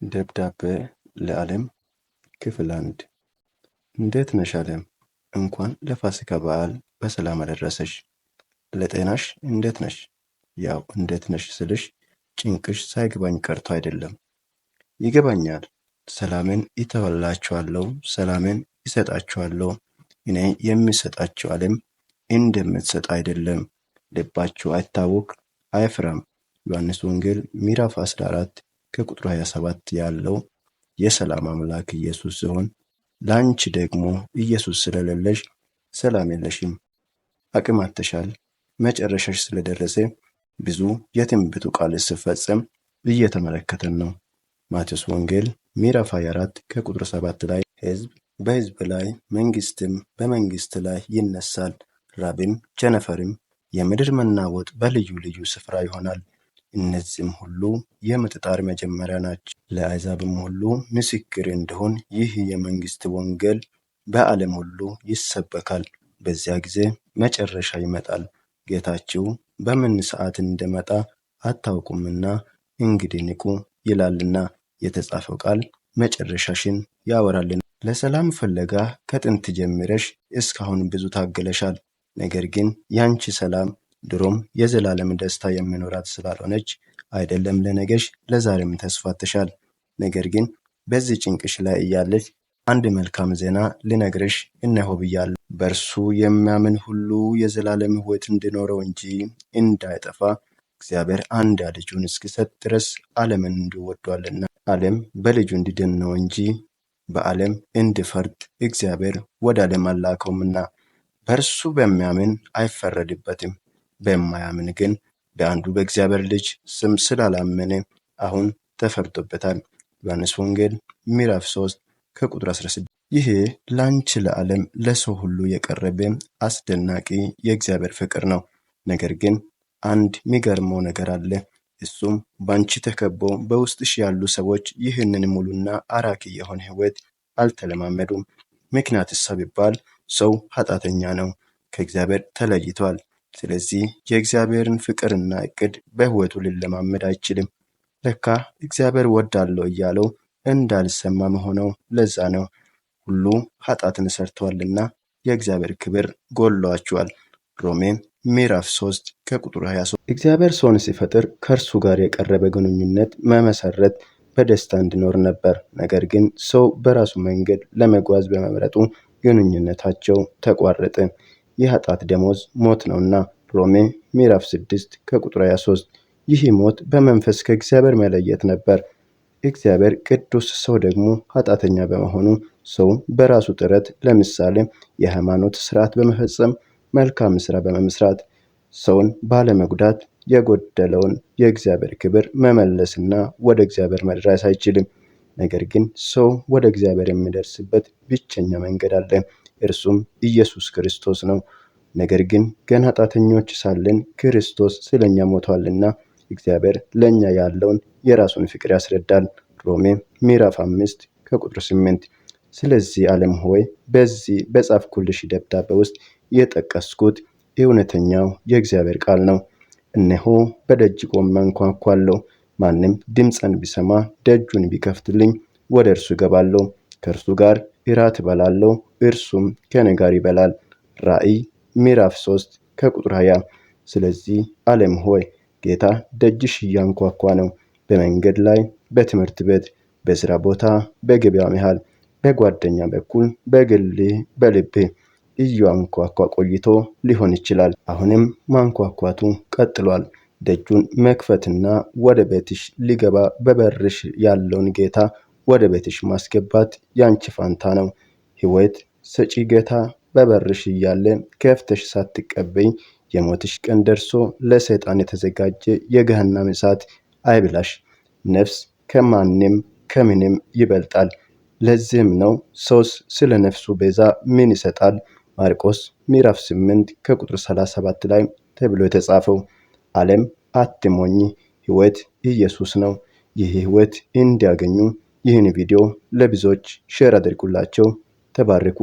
ደብዳቤ ለዓለም ክፍል አንድ። እንዴት ነሽ ዓለም? እንኳን ለፋሲካ በዓል በሰላም አደረሰሽ። ለጤናሽ እንዴት ነሽ? ያው እንዴት ነሽ ስልሽ ጭንቅሽ ሳይገባኝ ቀርቶ አይደለም። ይገባኛል። ሰላምን እተውላችኋለሁ፣ ሰላምን እሰጣችኋለሁ። እኔ የምሰጣችሁ ዓለም እንደምትሰጥ አይደለም። ልባችሁ አይታወክ፣ አይፍራም። ዮሐንስ ወንጌል ምዕራፍ 14 ከቁጥር 27 ያለው የሰላም አምላክ ኢየሱስ ሲሆን ለአንቺ ደግሞ ኢየሱስ ስለሌለሽ ሰላም የለሽም። አቅም አጥተሻል። መጨረሻሽ ስለደረሰ ብዙ የትንቢቱ ቃል ሲፈጸም እየተመለከተን ነው። ማቴዎስ ወንጌል ምዕራፍ 24 ከቁጥር 7 ላይ ሕዝብ በሕዝብ ላይ መንግስትም በመንግስት ላይ ይነሳል፣ ራብም ቸነፈርም የምድር መናወጥ በልዩ ልዩ ስፍራ ይሆናል። እነዚህም ሁሉ የምጥ ጣር መጀመሪያ ናቸው። ለአሕዛብም ሁሉ ምስክር እንዲሆን ይህ የመንግስት ወንጌል በዓለም ሁሉ ይሰበካል። በዚያ ጊዜ መጨረሻ ይመጣል። ጌታችሁ በምን ሰዓት እንደመጣ አታውቁምና እንግዲህ ንቁ ይላልና የተጻፈው ቃል መጨረሻሽን ያወራልን። ለሰላም ፍለጋ ከጥንት ጀምረሽ እስካሁን ብዙ ታግለሻል። ነገር ግን ያንቺ ሰላም ድሮም የዘላለም ደስታ የሚኖራት ስላልሆነች አይደለም ለነገሽ ለዛሬም ተስፋ ትሻል። ነገር ግን በዚህ ጭንቅሽ ላይ እያለች አንድ መልካም ዜና ልነግርሽ እነሆ ብያለሁ። በእርሱ የሚያምን ሁሉ የዘላለም ሕይወት እንዲኖረው እንጂ እንዳይጠፋ እግዚአብሔር አንድ ልጁን እስኪሰጥ ድረስ ዓለምን እንዲሁ ወዷልና። ዓለም በልጁ እንዲድን ነው እንጂ በዓለም እንዲፈርድ እግዚአብሔር ወደ ዓለም አላከውምና። በእርሱ በሚያምን አይፈረድበትም። በማያምን ግን በአንዱ በእግዚአብሔር ልጅ ስም ስላላመነ አሁን ተፈርዶበታል። ዮሐንስ ወንጌል ምዕራፍ 3 ከቁጥር 16። ይሄ ላንቺ ለዓለም ለሰው ሁሉ የቀረበ አስደናቂ የእግዚአብሔር ፍቅር ነው። ነገር ግን አንድ የሚገርመው ነገር አለ። እሱም ባንቺ ተከቦ በውስጥሽ ያሉ ሰዎች ይህንን ሙሉና አራኪ የሆነ ሕይወት አልተለማመዱም። ምክንያት እሳ ቢባል ሰው ኃጢአተኛ ነው፣ ከእግዚአብሔር ተለይቷል። ስለዚህ የእግዚአብሔርን ፍቅርና እቅድ በሕይወቱ ሊለማመድ አይችልም። ለካ እግዚአብሔር ወዳለው እያለው እንዳልሰማ መሆነው ለዛ ነው። ሁሉ ኃጢአትን ሰርተዋልና የእግዚአብሔር ክብር ጎድሏቸዋል። ሮሜ ምዕራፍ 3 ከቁጥር 23። እግዚአብሔር ሰውን ሲፈጥር ከእርሱ ጋር የቀረበ ግንኙነት መመሰረት በደስታ እንዲኖር ነበር። ነገር ግን ሰው በራሱ መንገድ ለመጓዝ በመምረጡ ግንኙነታቸው ተቋረጠ። የኃጢአት ደሞዝ ሞት ነውና ሮሜ ምዕራፍ 6 ከቁጥር 23። ይህ ሞት በመንፈስ ከእግዚአብሔር መለየት ነበር። እግዚአብሔር ቅዱስ፣ ሰው ደግሞ ኃጢአተኛ በመሆኑ ሰው በራሱ ጥረት ለምሳሌ የሃይማኖት ስርዓት በመፈጸም፣ መልካም ስራ በመመስራት፣ ሰውን ባለመጉዳት የጎደለውን የእግዚአብሔር ክብር መመለስና ወደ እግዚአብሔር መድረስ አይችልም። ነገር ግን ሰው ወደ እግዚአብሔር የሚደርስበት ብቸኛ መንገድ አለ። እርሱም ኢየሱስ ክርስቶስ ነው። ነገር ግን ገና ኃጢአተኞች ሳለን ክርስቶስ ስለኛ ሞቷልና እግዚአብሔር ለእኛ ያለውን የራሱን ፍቅር ያስረዳል። ሮሜ ምዕራፍ 5 ከቁጥር 8። ስለዚህ ዓለም ሆይ በዚህ በጻፍኩልሽ ደብዳቤ ውስጥ የጠቀስኩት እውነተኛው የእግዚአብሔር ቃል ነው። እነሆ በደጅ ቆሜ አንኳኳለሁ። ማንም ድምፄን ቢሰማ ደጁን ቢከፍትልኝ ወደ እርሱ እገባለሁ፣ ከእርሱ ጋር እራት እበላለሁ፣ እርሱም ከእኔ ጋር ይበላል። ራእይ ምዕራፍ 3 ከቁጥር 20። ስለዚህ ዓለም ሆይ ጌታ ደጅሽ እያንኳኳ ነው። በመንገድ ላይ፣ በትምህርት ቤት፣ በስራ ቦታ፣ በገበያ መሃል፣ በጓደኛ በኩል፣ በግል በልብ እያንኳኳ ቆይቶ ሊሆን ይችላል። አሁንም ማንኳኳቱ ቀጥሏል። ደጁን መክፈትና ወደ ቤትሽ ሊገባ በበርሽ ያለውን ጌታ ወደ ቤትሽ ማስገባት ያንቺ ፋንታ ነው። ሕይወት ሰጪ ጌታ በበርሽ እያለ ከፍተሽ ሳትቀበይ የሞትሽ ቀን ደርሶ ለሰይጣን የተዘጋጀ የገሃነም እሳት አይብላሽ። ነፍስ ከማንም ከምንም ይበልጣል። ለዚህም ነው ሰውስ ስለ ነፍሱ ቤዛ ምን ይሰጣል? ማርቆስ ምዕራፍ 8 ከቁጥር 37 ላይ ተብሎ የተጻፈው። ዓለም አትሞኝ፣ ሕይወት ኢየሱስ ነው። ይህ ሕይወት እንዲያገኙ ይህን ቪዲዮ ለብዙዎች share አድርጉላቸው። ተባረኩ።